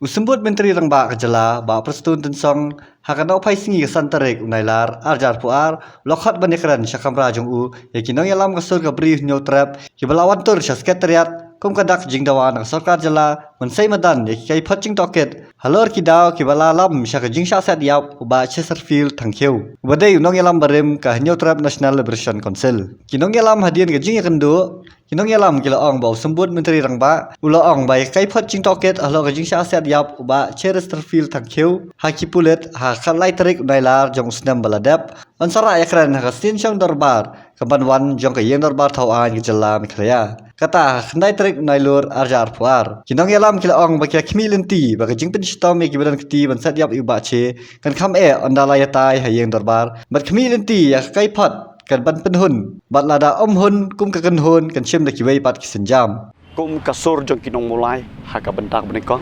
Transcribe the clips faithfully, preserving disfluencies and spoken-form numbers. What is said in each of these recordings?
U Symbud Myntri Rangbah ka jylla, Bah Prestone Tynsong, ha ka nohphai sngi ka san tarik u Nailar, arhajar arphew ar, u la khot ban ïakren sha kamra jong u ïa ki nongïalam ka sur ka Bri Hynñiewtrep kiba la wan tur sha Secretariat kum ka dak jingdawa na ka sorkar jylla ban sei madan ïa ki kaiphod jingtohkit halor ki daw kiba la lam sha ka jingshah siat ïap u Bah Chesterfield Thangkhiew, uba dei u nongïalam barim ka Hynñiewtrep National Liberation Council. Ki nongïalam hadien ka jingïakynduh, ki nongïalam ki la ong ba u Symbud Myntri Rangbah u la ong ba ïa ka kaiphod jingtohkit halor ka jingshah siat ïap u Bah Chesterfield Thangkhiew ha ki pulit ha ka khatlai tarik u Nailar jong u snem ba la dep, yn sa rah ïakren ha ka sien shong dorbar ka ban wan jong ka Ïing Dorbar Thaw Aiñ ka jylla Meghalaya, kata ha ka khyndai tarik u Nailur, arhajar arphew ar. Ki nongïalam ki la ong ba ki la khmih lynti ba ka jingpynshitom ïa kiba don kti ban siat ïap ïa u Bah Che kan kham eh ynda la ïatai ha Ïing Dorbar, bad khmih lynti ïa ka kaiphod kan ban pynhun, bad lada ym hun kum ka kynhun kan shim da kiwei pat ki sienjam. Kum ka sur jong ki nongmulai ha ka bynta kaba nyngkong,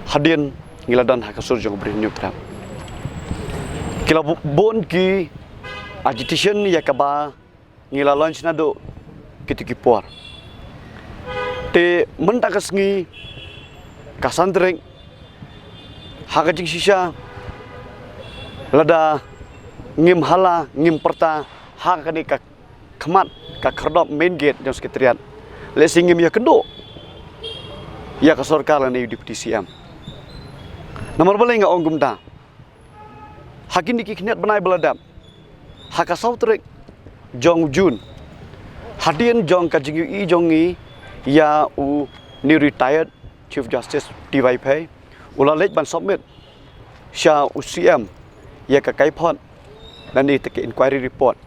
hadien ngi la don ha ka sur jong ka Bri Hynñiewtrep, ki la bu-, bun ki agitation ïa kaba ngi la launch naduh kito ki por. Te mynta ka sngi, ka san tarik, ha ka jingshisha, lada ngim hala, ngim pyrta ha kane ka khmat ka khyrdop main gate jong Secretariat, lehse ngim ïakynduh ïa ka sorkar lane u Deputy C M. Namar balei nga ong kumta? Ha kine ki khyndiat bnai ba la dep, ha ka saw tarik jong u June, hadien jong ka jingïohi jong ngi ïa une u retired Chief Justice T Y Phei, u la leit ban submit sha u C M ïa ka kaiphod lane te ka inquiry report.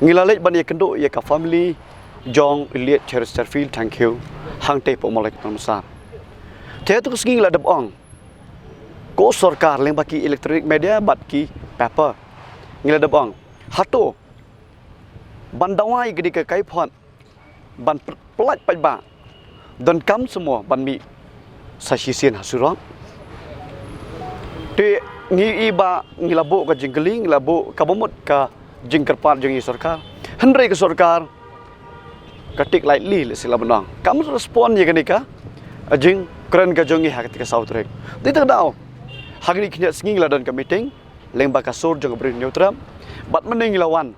Ngi la leit ban ïakynduh ïa ka family jong u late Chesterfield Thangkhiew hangtei hapoh Mawlai Kynton Massar. Te ha katu ka sngi ngi la dep ong, ko sorkar lyngba ki electronic media bad ki paper, ngi la dep ong, hato ban dawa ïa kane ka kaiphod, ban py-, pyllait paidbah, donkam shuh mo ban mih sa shisien ha surok? Te ngi ïohi ba ngi la buh ka jingkylli, ngi la buh kaba mut ka jingkyrpad jong ngi ïa sorkar. Hynrei ka sorkar ka take lightly, lehse lah ban ong, kam respond ïa kane ka jingkren ka jong ngi ha kata ka saw tarik. Te kata ka daw, ha kine ki khyndiat sngi ngi la don ka meeting lyngba ka sur jong ka Bri Hynñiewtrep, bad mynne ngi la wan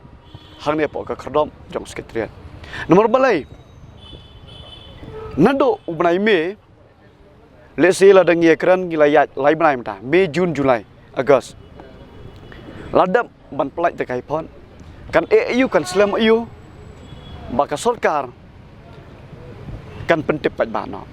hangne hapoh ka khyrdop jong Secretariat. Namar balei? Naduh u bnai May, lehse lada ngi ïakren ngi la ïaid lai bnai mynta, May, June, July, August. La dep ban pyllait da ka kaiphod, kan eh aïu, kan slem aïu ba ka sorkar kan pyntip paidbah noh?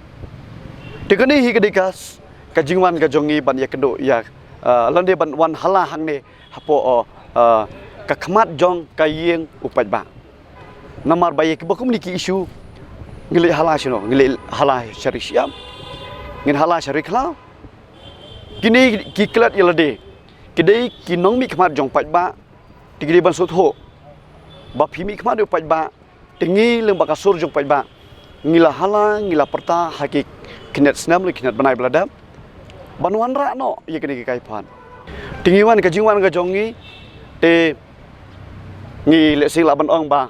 Te kane hi ka dei ka s-, ka jingwan ka jong ngi ban ïakynduh ïa, eh, lane ban wan hala hangne hapoh, eh, ka khmat jong ka ïing u paidbah. Namar ba ïa kiba kum kine ki issue ngi leit hala shano? Ngi leit hala sha ri shyiap, ngin hala sha ri khlaw. Kine ki klet ïa lade, ki dei ki nongmihkhmat jong paidbah. Te ki dei ban sngewthuh ba phi mihkhmat ïa u paidbah, te ngi lyngba ka sur jong paidbah ngi la hala, ngi la pyrta ha ki khyndiat snem lane khyndiat bnai ba la dep ban wanrah noh ïa kine ki kaiphod. Te ngi wan, ka jingwan ka jong ngi, te ngi lehse lah ban ong ba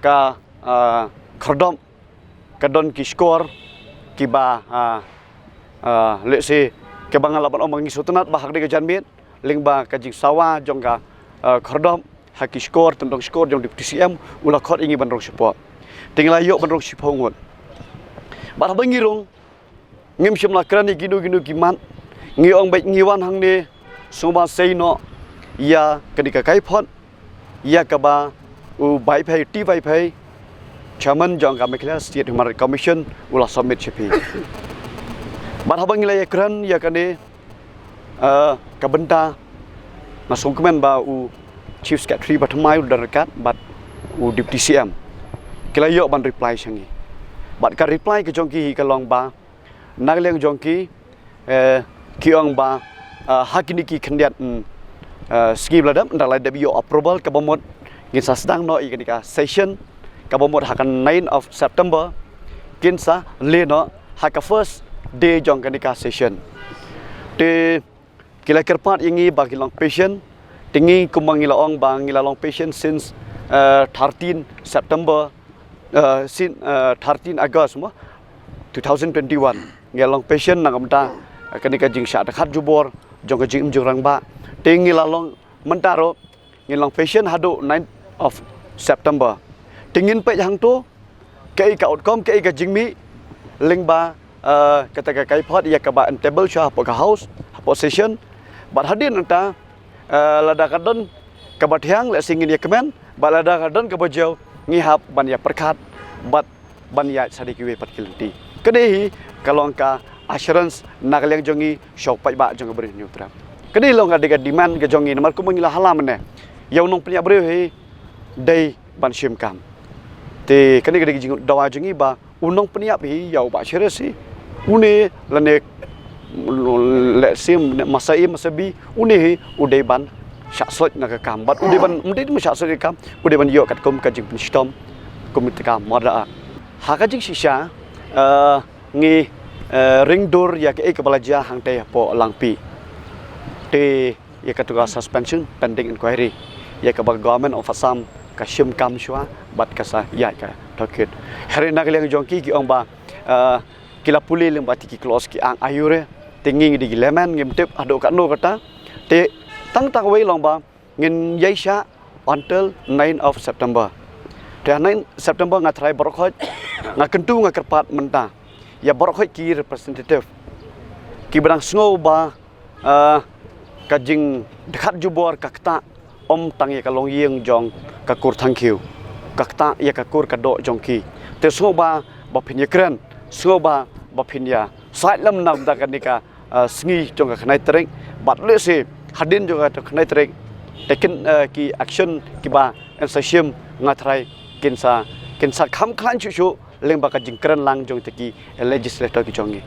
ka, ah, khyrdop ka don ki shkor kiba, ah, ah, lehse kiba nga lah ban ong ba ngi sngewtynnat ba ha kane ka janmiet lyngba ka jingsawa jong ka, ah, khyrdop ha ki shkor, tang dang shkor jong Deputy C M, u la khot ïa ngi ban rung shapoh. Te ngi la ïoh ban rung shiphew ngut. Bad haba ngi rung, ngim shym la kren ïa kino kino ki mat. Ngi ong beit ngi wan hangne sngewbha sei noh ïa kane ka kaiphod ïa kaba u Vaiphei, T Vaiphei, Chairman jong ka Meghalaya State Human Rights Commission, u la submit sha phi. Bad haba ngi la ïakren ïa kane, eh, ka bynta, nga sngewkmen ba u Chief Secretary ba thymmai u don ryngkat bad u Deputy C M, ki la ïoh ban reply sha ngi. Bad ka reply ka jong ki hi ka long ba na ka liang jong ki, eh, ki ong ba, eh, ha kine ki khyndiat, mm, eh, sngi ba la dep, ynda la dep ïoh approval kaba mut, ngin sa sdang noh ïa kane ka session kaba mut ha ka nine of September, kin sa leh noh ha ka first day jong kane ka session. Te ki la kyrpad ïa ngi ba ngin long patient. Te ngi kumba ngi la ong ba ngi la long patient since, eh, thirteen September, eh, since, eh, thirteen August mo, two thousand twenty-one. ngi long patient na ka bynta kane ka jingshah dkhot jubor jong ka jingim jingrangbah. Te ngi la long mynta ruh, ngi long patient haduh ninth of September. Te ngin peit hangto kaei ka outcome, kaei ka jingmih lyngba, eh, kata ka kaiphod ïa kaba en table shuwa hapoh ka house, hapoh session. Bad hadien nangta, eh, lada ka don kaba thiang, lehse ngin ïa kmen, bad lada ka don kaba jew, ngi hap ban ïa pyrkhat bad ban ïaid sa da kiwei pat ki lynti. Kane hi ka long ka assurance na ka liang jong ngi sha u paidbah jong ka Ri Hynñiewtrep. Kane hi long ka dei ka demand ka jong ngi, namar kumba ngi la ïalam mynne, ïa u nongpynïap briew hi dei ban shim kam. Te kane ka dei ka jingdawa jong ngi ba u nongpynïap hi ïa u Bah Sharif hi, une lane lehse masa A masa B, une hi u dei ban shah slot na ka kam. Bad u dei ban, ym dei ban shah slot na ka kam, u dei ban ïoh katkum ka jingpynshitom kum kata ka murder. Ha ka jingshisha, eh, ngi, eh, ring dur ïa kaei kaba la jia hangtei hapoh Langpih. Te ïa katu ka suspension pending inquiry, ïa kaba Government of Assam ka shim kam shuwa bad ka sa ïaid ka tohkit. Hynrei na ka liang jong ki, ki ong ba, eh, ki la pule lyngba te ki clause ki act aiu re. Te ngi, ngi dei ki layman, ngim tip haduh katno kata. Te tang tang wei long ba ngin ïaishah until ninth of September. Te ha ninth September nga tharai baroh khoit, nga kyntu, nga kyrpad mynta ïa baroh khoit ki representative kiba dang sngew ba, eh, ka jingdkhot jubor ka ktah ym tang ïa ka longïing jong ka kur Thangkhiew, ka ktah ïa ka kur ka doh jong ki. Te sngewbha ba phin ïakren, sngewbha ba phin ïasaid lem na ka bynta kane ka, eh, sngi jong ka khyndai tarik, bad lehse hadien jong ka khyndai tarik te kin, eh, ki action kiba yn sa shim, nga tharai kin sa, kin sa kham khlaiñ shuh shuh lyngba ka jingkren lang jong kita ki legislator ki jong ngi.